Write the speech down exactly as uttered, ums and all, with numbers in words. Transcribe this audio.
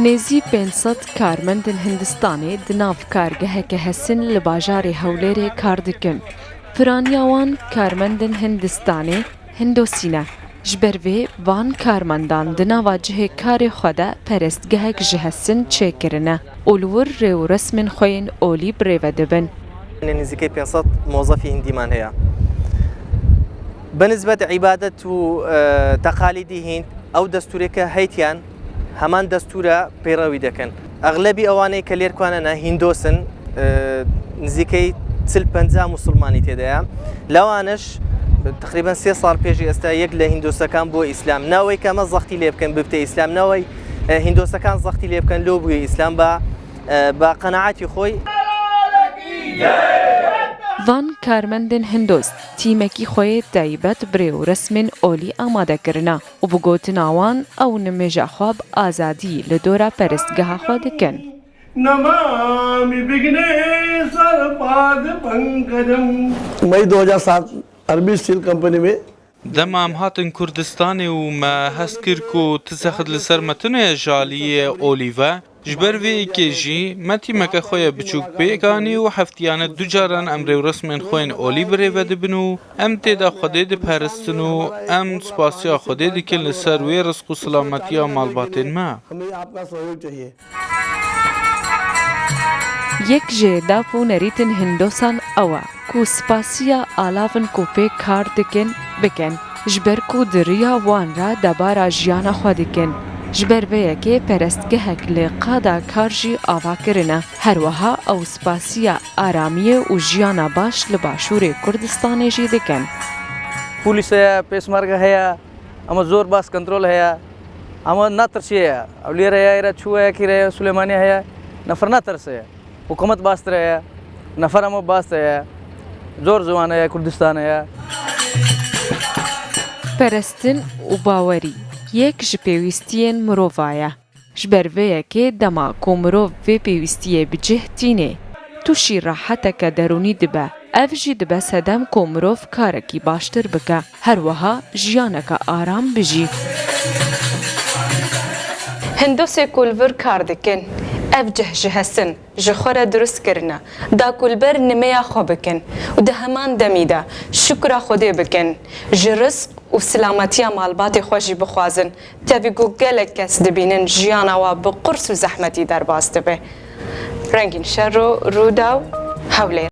Nêzî pênc sed karmendên Hindistanê di nav kargeheke hesin li bajarê Hewlêrê kar dikin. Piraniya wan karmendên Hindistanê Hindosî ne. Ji ber vê van karmendan di nava cihê karê xwe de perestgehek ji hesin çêkirine û li wir rê û resmên xwe yên olî bi rê ve dibin. Nêzîkî pênc sed mozefî Hindiman heye. Bi nisbet îbadet û, e, teqalîdî Hînd, ew destûrê ke heytiyan, heman destûra peyrewî dikin. Exlebî ewanê ke lêrkwane ne, Hîndos in, e, nizîkî çil penca musulmanî tê de ye. Lewaniş, teqrîben sê sal pêşî esta yek li Hîndosekan bû Îslam. Ne wê ke me zextî lê bikin bibte Îslam, ne wê, e, Hîndosekan zextî lê bikin lo bûye Îslam ba, e, ba qenaetî xwe. Van karmendên Hindos tîmekî xwe yê taybet bi rê û resmên olî amade kirine û bi gotina wan ew nimêja xwe bi azadî li dora perestgeha xwe dikin. Namami विघ्नेश्वर पाद पंकजम। मई दो हज़ार सात, अरबी steel company में Dema em hatin Kurdistanê û me hest kir ku ti zexit li ser me tune ye ji aliyê olî ve. Ji ber vê yekê jî me tîmeke xwe ye biçûk pêk anî û heftiyane du caran em rêwresmên xwe yên olî bi rê ve dibin û em tê de Xwedê diperistin û em spasiya Xwedê dikin li ser wê rizq û silametiya malbatên me. हमें आपका सहयोग चाहिए। Yek ji dap û nerîtên Hindosan ew e ku spasiya alavin ku pê kar dikin, bikin, ji ber ku di riya wan re debara jiyana xwe dikin. Ji ber vê yekê perestgehek li qada kar jî ava kirine. Her wiha ew spasiya aramiyê û jiyana baş li Başûrê Kurdistanê jî dikin. Polîs heye, pêşmerge heye, ama zor bas kontrol heye. Ama natirsiye ya. Ew lêre ya, êre çûye, yekî re Suleymaniye heye. Nefer natirse ya. Hikûmet bastir heye. Nefer ama bas heye. Zor ziwan heye, Kurdistan heye. Perestin û bawerî yek ji pêwîstiyên mirova ye. Ji ber vê yekê dema ku mirov vê pêwîstiyê bi cih tînê, tûşî reheteke derûnî dibe. Ev jî dibe sedem ku mirov karekî baştir bike, her wiha jiyaneke aram bijî. Hindosê ku li vir kar dikin, ev cih ji hesin ji xwe re dirust kirine, da ku li ber nimêya xwe bikin û di heman demî de şukra Xwedê bikin ji rizq û silametiya malbatê xwe jî bixwazin, tevî ku gelek kes dibînin jiyana wa bi qurs û zehmetî derbas dibe. Rengîn Şero, Rûdaw, Hewlêr.